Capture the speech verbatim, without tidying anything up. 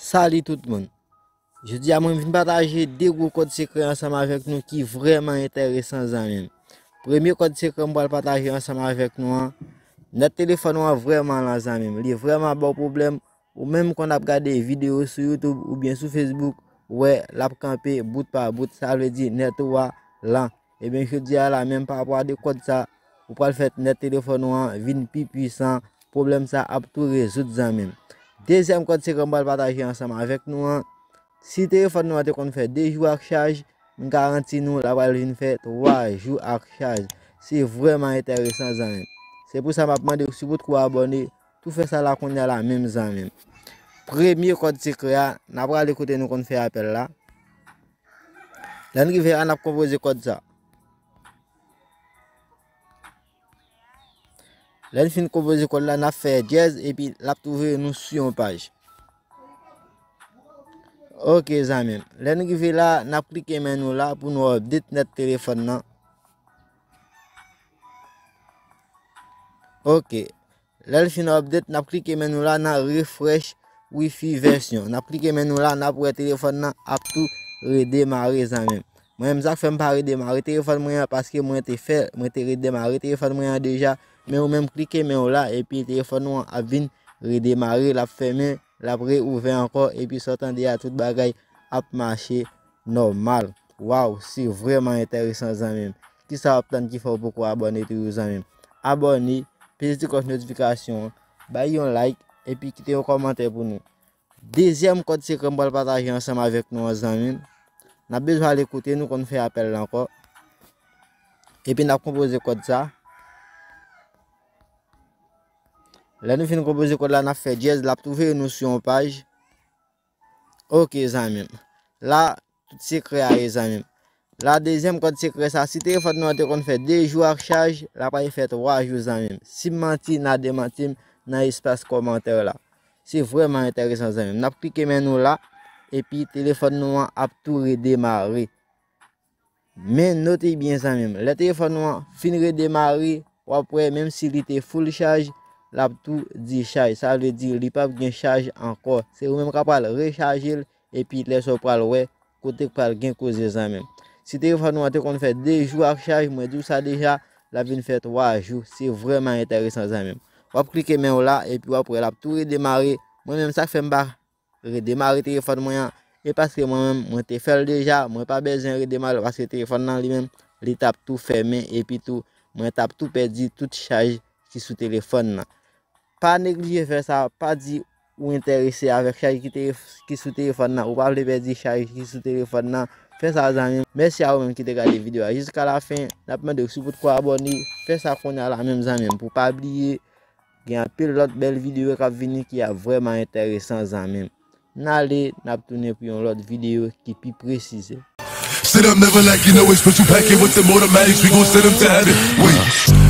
Salut tout moun. Jodi a mwen vin pataje de gwo kòd sekrè ansanm avèk nou ki vrèman enteresan zanmi m. Premye kòd sekrè m pral pataje ansanm avèk nou an, nèt telefòn ou an vrèman lan zanmi m. Li vrèman ba w pwoblèm. Ou menm konn ap gade videyo sou YouTube oubyen sou Facebook, ou wè l ap kanpe bout pa bout, sa vle di nèt ou a lan. Ebyen jodi a la menm pa rapò a de kòd sa, ou pral fè nèt telefòn ou an vin pi pwisan, pwoblèm sa ap tou rezoud zanmi m. Dezyèm kòd sekrè m pral pataje ansanm avèk nou an, si telefòn nou an te konn fè de jou ak chaj, m garanti nou l ap pral vin fè twa jou ak chaj. Se vrèman enteresan zanmi m. Se pou sa m ap mande w si w potko abòne, tou fè sa la kounye a la menm zanmi m. Premye kòd sekrè a, n a prale kote nou konn fè apèl la. Lè n rive a, n ap konpoze kòd sa. Lè n fin konpoze kòd la, n ap fè dyèz epi l ap tou voye nou sou yon paj. Ok zanmi m. Lè n rive la, n ap klike men nou la pou nou update nèt telefòn nan. Ok. Lè l fin update, n ap klike men nou la nan refresh wifi vèsyon. N ap klike men nou la, n ap wè telefòn nan ap tou redemare zanmi m. Mwen menm sa k fè m pa redemare telefòn mwen an paske mwen te fè, mwen te redemare telefòn mwen an deja. Men ou menm klike men w la epi telefòn ou an ap vin redemare, l ap fèmen, l ap reouvè ankò epi sa w tande a tout bagay ap mache nòmal. Waw, se vrèman enteresan zanmi m. Kisa w ap tann ki fè w poko abòne toujou zanmi m? Abòne, peze ti klòch notifikasyon an, bay yon like epi kite yon kòmantè pou nou. Dezyèm kòd sekrè m pral pataje ansanm avèk nou an zanmi m. N ap bezwen ale kote nou konn fè apèl la ankò. Epi n ap konpoze kòd sa. Lè nou fin konpoze kòd la, n ap fè dyèz, l ap tou voye nou sou yon paj. Ok zanmi m. La, tout sekrè a ye zanmi m. La dezyèm kòd sekrè sa, si telefòn nou an te konn fè de jou ak chaj, l ap pral fè twa jou zanmi m. Si m manti, n a demanti m nan espas kòmantè la. Se vrèman enteresan zanmi m. N ap klike men nou la, epi telefòn nou an ap tou redemare. Men note byen zanmi m, lè telefòn ou an fin redemare, w ap wè menm si li te full chaj, l ap tou di chaj. Sa vle di li p ap gen chaj ankò. Se ou menm k ap pral rechaje l, epi lè sa w pral wè kote k pral gen koze zanmi m. Si telefòn ou an te konn fè de jou ak chaj, mwen di w sa deja, l ap vin fè twa jou. Se vrèman enteresan zanmi m. W ap klike men w la, epi w ap wè l ap tou redemare. Mwen menm sa k fè m pa redemare telefòn mwen an. E paske mwen menm, mwen te fè l deja, mwen pa bezwen redemare l paske telefòn nan li menm, li t ap tou fèmen epi tou, mwen t ap tou pèdi tout chaj ki sou telefòn nan. Pa neglije fè sa, pa di ou enterese avèk chaj ki te, ki sou telefòn nan, ou pa vle pèdi chaj ki sou telefòn nan. Fè sa zanmi m. Mèsi a ou menm ki te gade videyo a jiska lafen. N ap mande w si w potko abòne, fè sa kounye a la menm zanmi m pou w pa bliye. Gen anpil lòt bèl videyo k ap vini ki ap vrèman enteresan zanmi m. N ale, n ap tounen pou yon lòt videyo ki pi presize. Sit up, never lack, you know it's put you back in with the automatics, we gon send them to heaven. Wait.